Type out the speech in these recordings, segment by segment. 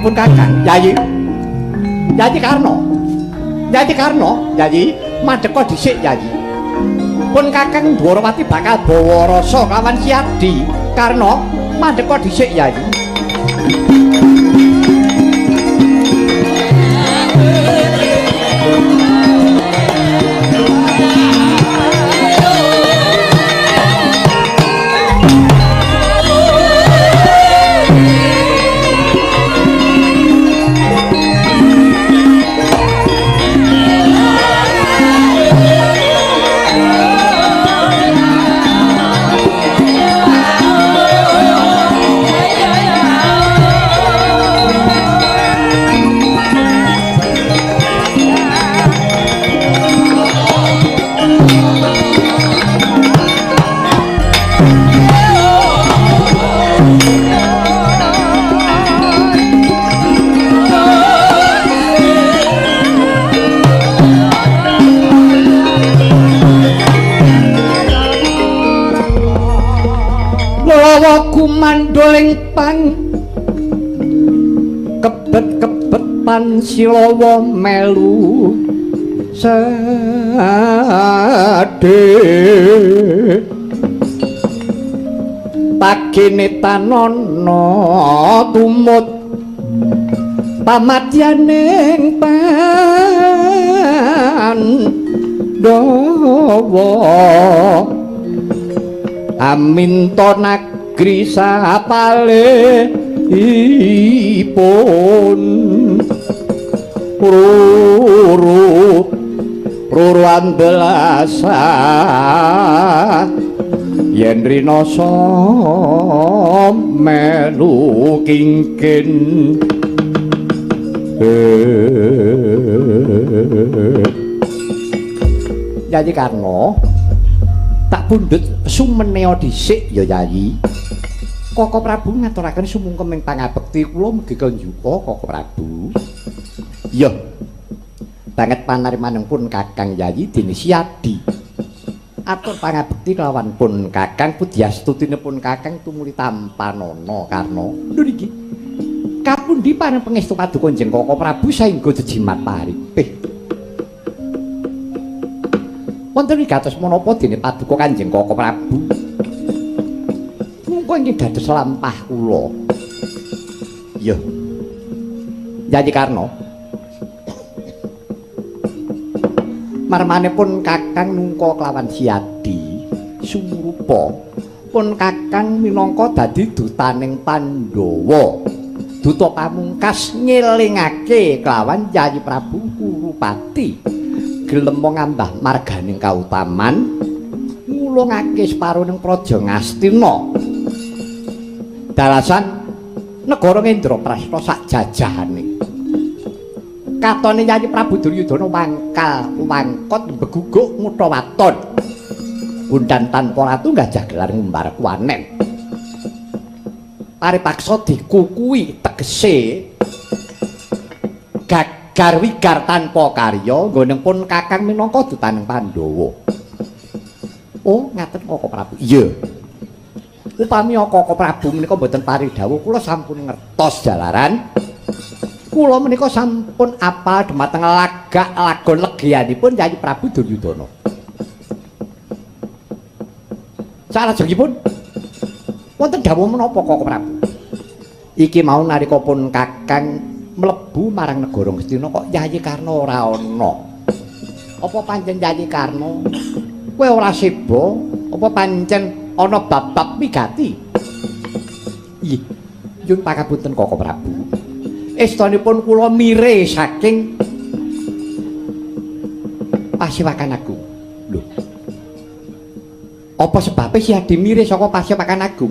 pun Kakang. Yayi. Yayi Karna. Yayi Karna, Yayi, madheka dhisik Yayi. Pun Kakang Dwarawati bakal bawa rasa kelawan Siadi. Karna, madheka dhisik Yayi. Kumandoling pang kebet-kebet pan silawa melu sade pagene tanana tumut pamadyaning Pandhawa aminta negri sapalihipun ruru ruru andelasa yen rinasa melu kingkin. Yayi Karna, tak pundhut sumenea dhisik ya Yayi. Koko Prabu ngaturaken sumungkeming pangabekti kula mugi kanjuka Koko Prabu. Iya. Banget panarimanipun Kakang Yayi dene Siadi. Atur pangabekti kelawan pun Kakang pudyastutinipun Kakang tumuli tampanana Karna. Lho niki. Kapundi paring pangestu paduka Kanjeng Koko Prabu saengga jejimat paripih. Wonten wigatos menapa dene paduka Kanjeng Koko Prabu? Mungko inggih dados lampah kula. Iya. Yayi Karna. Marmanipun Kakang nungka kelawan Siadi sumurupa pun Kakang minangka dadi dutaning Pandhawa. Duta pamungkas ngelingake kelawan Yayi Prabu Kurupati. Gelem ngambah marganing kautaman ngulungake separuning praja Ngastina. Dalasan negara Ngendraprasta sak jajahane. Katone Yayi Prabu Duryudana wangkal wangkot mbeguguk ngutha waton. Gundan tanpa ratu gajah gelar ngumbar kuwanen. Paripaksa dikukui tegese gagar wigar tanpa karya nggone pun Kakang minangka dutaning Pandhawa. Oh, ngaten Koko Prabu. Iya. Upami Koko Prabu menika mboten paridhawuh kula sampun ngertos jalaran. Kula menika sampun apal dhumateng lagak lagon legianipun Yayi Prabu Duryudana. Salajengipun wonten dawuh menapa Koko Prabu? Iki mau nalika pun Kakang mlebu marang negara Ngastina kok Yayi Karna ora ana. Apa pancen Yayi Karna kowe ora seba? Apa pancen ana bab-bab wigati? Ih, nyuwun pangapunten Koko Prabu. Estonipun kula mire saking Pasewakan Agung. Lho. Apa sebabe Siadi mire saka Pasewakan Agung?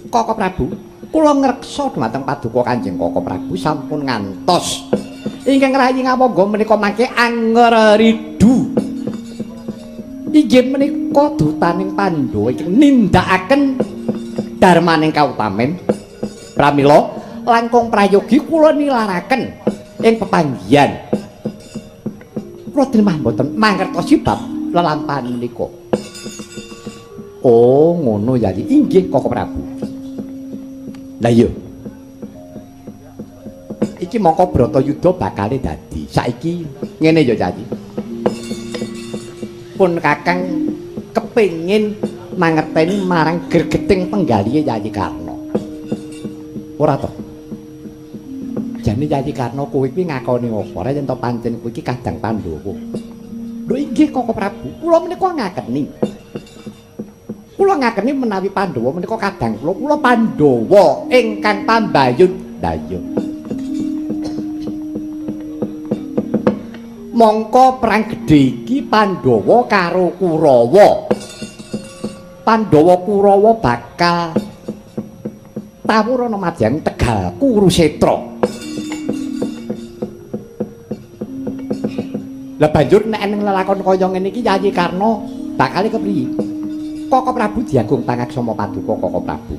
Koko Prabu, kula ngreksa dhumateng paduka Kanjeng Koko Prabu sampun ngantos. Ingkang rayi ngawangga menika mangke anger ridu. Inggih menika dutaning Pandhawa ingkang nindakaken darmaning kautamen. Pramila langkung prayogi kula nilaraken ing pepanggihan. Kula trimah mboten mangertosi bab lelampahan menika. Oh, ngono ya. Inggih Koko Prabu. Lah iya. Iki mongko Bratayuda bakale dadi. Saiki ngene ya, Yayi. Pun Kakang kepengin mangerteni marang gregeting penggalihe Yayi Karna. Ora to? Jane Yayi Karna kowe kuwi ngakoni apa? Ora yen to pancen kowe iki kadang Pandhawa. Lho inggih Koko Prabu, kula menika ngakeni. Kula ngakeni menawi Pandhawa menika kadang kula, kula Pandhawa ingkang pambayun. Lah iya. Mongko perang gedhe iki Pandhawa karo Kurawa. Pandhawa Kurawa bakal tawur ana madyaning Tegal Kurusetra. Lah banjur nek eneng lelakon kaya ngene iki Yayi Karna bakale kepriye? Koko Prabu diagung pangaksama paduka Koko Prabu.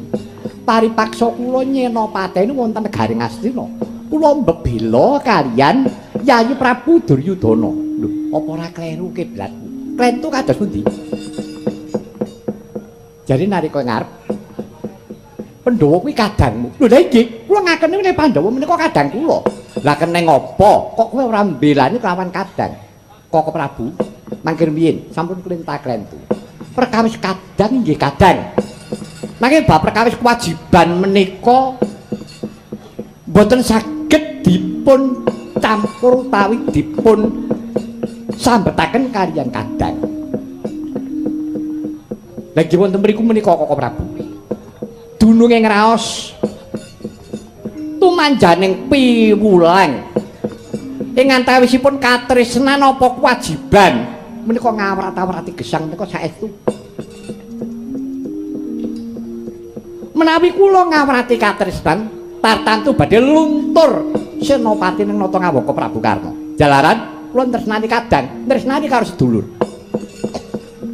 Paripaksa kula nyenopateni wonten negari Ngastina. Kula mbebela kaliyan Yayi Prabu Duryudana. Lho, apa ora kleru kiblatku? Klentu kados pundi? Jare nalika ngarep Pandhawa kuwi kadangmu. Lho lha inggih, kula ngakeni nek Pandhawa menika kadang kula. Lah keneng apa? Kok kowe ora mbelani kelawan kadang? Koko Prabu, mangkir biyen sampun klenta-klentu. Perkawis kadang inggih kadang. Nanging bab perkawis kewajiban menika mboten saged dipun campur utawi dipun sambetaken kaliyan kadang. Lah nggih wonten mriku menika Koko Prabu. Dununge ngraos tumanjaning piwulang. Ing antawisipun katresnan apa kewajiban menika ngawrat-awrati gesang menika saestu. Menawi kula ngawrati katresnan tartantu badhe luntur senopati ning Nata Ngawaka Prabu Karna. Jalaran kula tresnani kadang, tresnani karo sedulur.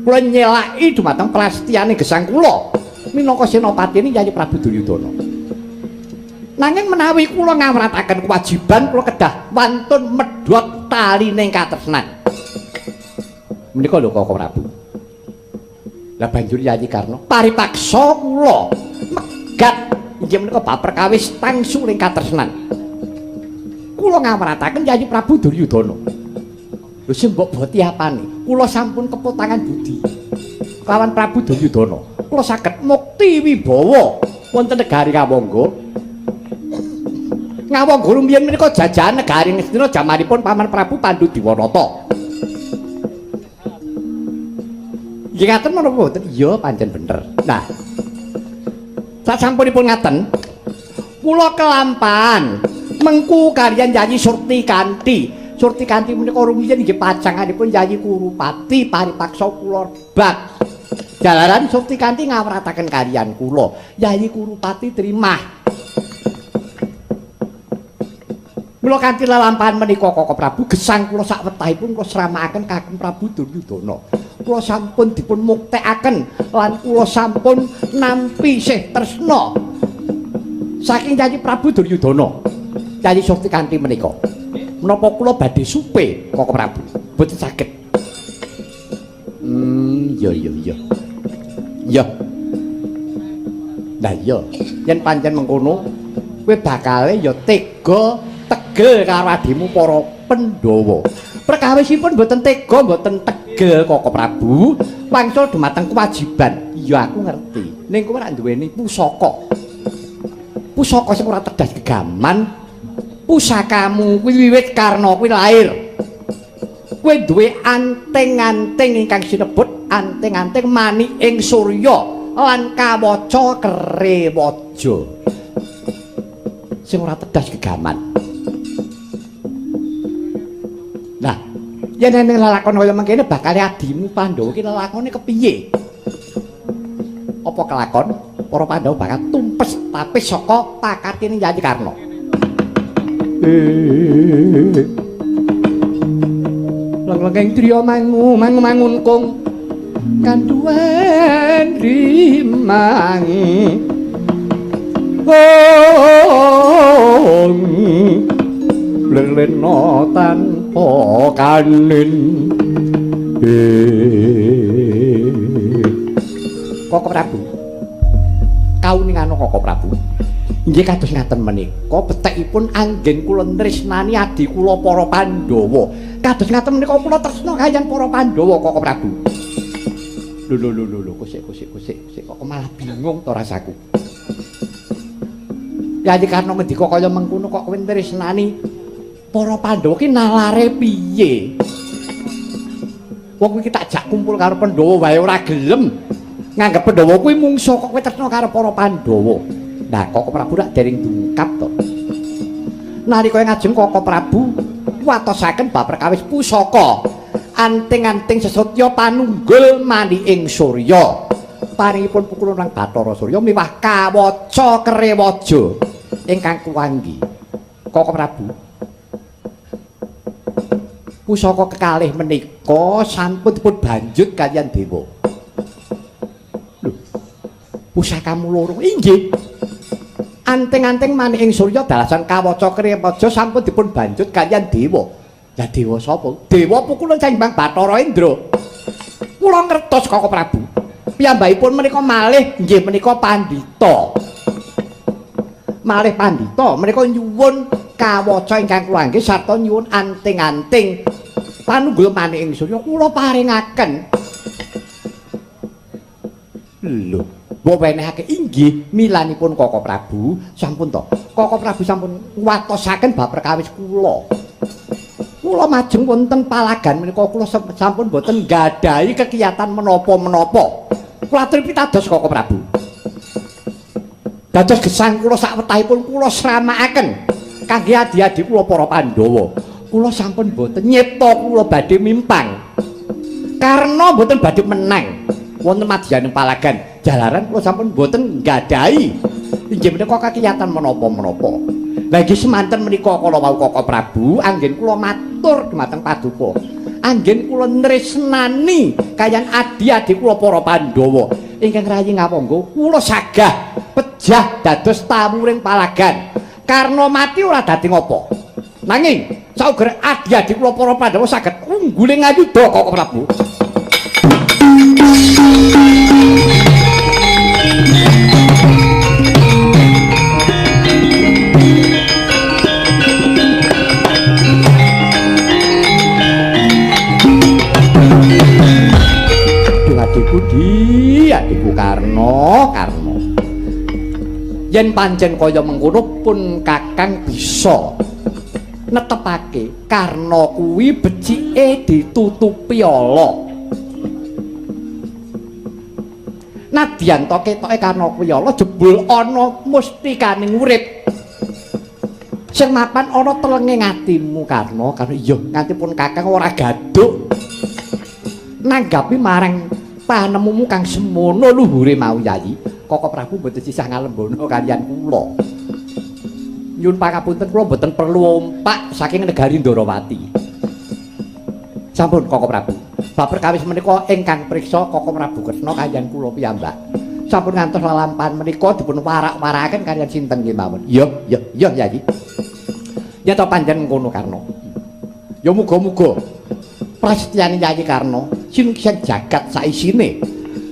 Kula nyelaki dumateng prastyane gesang kula minangka senopatine Yayi Prabu Duryudana. Nanging menawi kula ngawrataken kewajiban kula kedah wantun medhot taline katresnan. Menika lho Koko Prabu. Lah banjur Yayi Karna paripaksa kula megat inggih menika bab perkawis tangsuling katresnan. Kula ngawrataken Yayi Prabu Duryudana. Lho sing mbok boti apane? Kula sampun kepotangan budi kelawan Prabu Duryudana. Kula saged mukti wibawa wonten negari Ngawangga. Ngawangga rumiyin menika jajahan negari Ngastina jamanipun Paman Prabu Pandu Diwanata. Nggih ngaten menapa mboten? Iya pancen bener. Nah, sasampunipun ngaten, kula kelampahan mengku kaliyan Yayi Surti Kanthi. Surti Kanthi menika rumiyin nggih pacanganipun Yayi Kurupati paripaksa kula rebak. Jalaran Surti Kanthi ngawrataken kaliyan kula. Yayi Kurupati trimah. Mula kanthi lelampahan menika Koko Prabu gesang kula sakwetahipun kula sramakaken kagem Prabu Duryudana. Kula sampun dipun muktekaken lan kula sampun nampi sih tresna saking Yayi Prabu Duryudana. Yayi Surti Kanthi menika. Menapa kula badhe supe Koko Prabu? Mboten saged. Iya iya iya. Iya. Lah iya, yen pancen mengkono kowe bakale ya tega tegel karo adimu para Pandhawa. Perkawisipun mboten tega, mboten tegel Koko Prabu, wangsul dumateng kewajiban. Iya aku ngerti. Ning kowe ora duweni pusaka. Pusaka sing ora tedas gegaman. Pusakamu kuwi wiwit Karna kuwi lair. Kowe duwe anting-anting ingkang sinebut anting-anting maniking surya lan kawaca kerewaja. Sing ora tedas gegaman. Nah, yen eneng lelakon kaya mengkene bakal adimu Pandhawa iki lelakone kepiye? Apa kelakon para Pandhawa bakal tumpes tapis saka pakartine Yayi Karna. Leng-lenging driya mangu mangu mangunkung kanduwen rimang. Ong lelena tanpa kanin. Koko Prabu, kauningano Koko Prabu. Inggih kados ngaten menika betekipun anggen kula tresnani adi kula para Pandhawa. Kados ngaten menika kula tresna kaliyan para Pandhawa Koko Prabu. Lho lho lho lho kosik kosik kosik kosik kok malah bingung to rasaku. Yayi Karna ngendika kaya mengkono kok kowe tresnani para Pandhawa ki nalare piye? Wong kuwi tak jak kumpul karo Pandhawa wae ora gelem. Nganggep Pandhawa kuwi mungsuh kok kowe tresna karo para Pandhawa. Nah, Koko Prabu rak dereng dungkap to. Nalika ngajeng Koko Prabu watosaken bab perkawis pusaka anting-anting sesotya panunggul maniking surya. Paringipun pukulun nang Bathara Surya miwah kawaca kerewaja ingkang kuwanggi. Koko Prabu, pusaka kekalih menika sampun dipun banjut kaliyan dewa. Lho, pusakamu loro inggih. Anting-anting maniking surya dalasan kawaca krewaja sampun dipun banjut kaliyan dewa. Lah dewa sapa? Dewa pukulun Sang Bathara Indra. Kula ngertos Koko Prabu. Piyambakipun menika malih inggih menika pandhita. Malih pandhita menika nyuwun kawaca ingkang kula angge sarta nyuwun anting-anting panunggul maniking surya kula paringaken. Lho, mbok wenehake inggih milanipun Koko Prabu sampun to. Koko Prabu sampun ngwatosaken bab perkawis kula. Kula majeng wonten palagan menika kula sampun boten nggadahi kegiatan menapa-menapa. Kula aturi pitados Koko Prabu. Dados gesang kula sakwetahipun kula sramakaken kangge adi-adi kula para Pandhawa. Kula sampun boten nyipta kula badhe mimpang. Karena boten badhe menang wonten madyaning palagan. Jalaran kula sampun boten nggadahi inggih menika kakiyatan menapa-menapa. Lah inggih semanten menika kala wau Koko Prabu anggen kula matur dumateng paduka. Anggen kula nresnani kaliyan adi-adi kula para Pandhawa ingkang rayi ngawangga kula sagah pejah dados tawuring palagan. Karna mati ora dadi ngapa. Nanging sauger adi-adi kula para Pandhawa saged ungguling ngayuda Koko Prabu. Adikku di, adikku Karna, Karna. Yen pancen kaya mengkono pun Kakang bisa netepake Karna kuwi becike ditutupi ala. Nadyan to ketoke Karna kuwi ala jebul ana mustikaning urip. Sing mapan ana telenge atimu Karna, Karna iya nganti pun Kakang ora gaduk nanggapi marang panemumu kang semono luhure mau Yayi. Koko Prabu mboten sisah ngalembono kaliyan kula. Nyuwun pangapunten kula mboten perlu ompak saking negari Ndorowati. Sampun Koko Prabu. Bab perkawis menika ingkang priksa Koko Prabu Kresna kaliyan kula piyambak. Sampun ngantos lelampahan menika dipun warak-warakaken kaliyan sinten kemawon. Iya, iya, iya Yayi. Ya to pancen ngono Karna. Ya muga-muga prasetyane Yayi Karna sinukisan jagat saisine.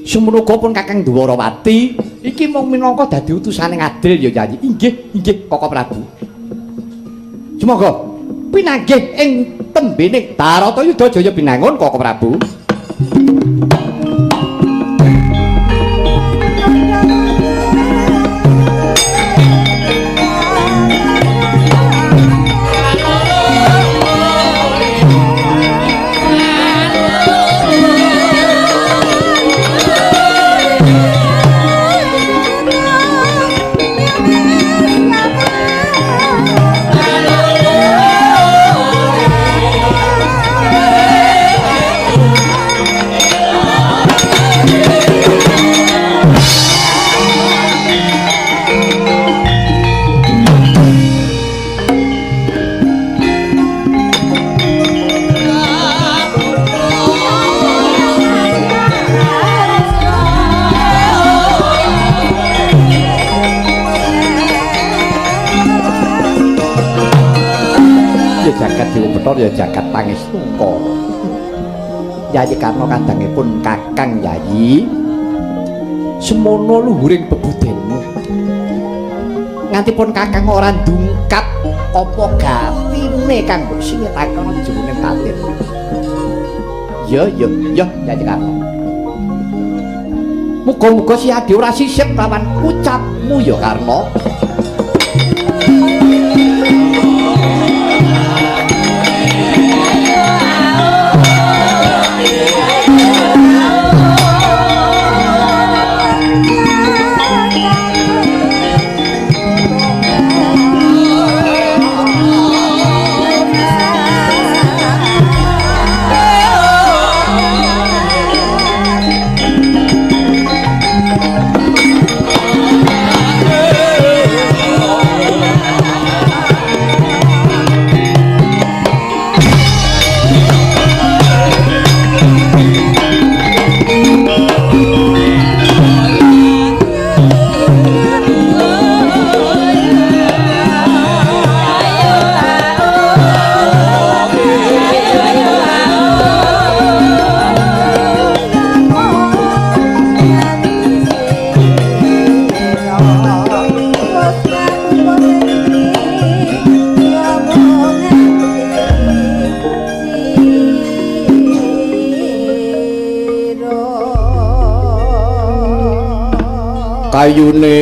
Semono uga pun Kakang Dwarawati iki mung minangka dadi utusane ngadil ya Yayi. Inggih, inggih Koko Prabu. Semoga pinanggih ing tembene Baratayuda Jaya Binangun Koko Prabu. Jagat Dewa Bathara ya jagat Pangestungkara. Yayi Karna kadangipun Kakang Yayi semono luhuring bebudenmu. Nganti pun Kakang ora ndungkap apa gatine kang mbok singetaken jroning batin. Ya ya ya Yayi Karna. Muga-muga si Adi ora sisip lawan ucapmu ya Karna. Kayune.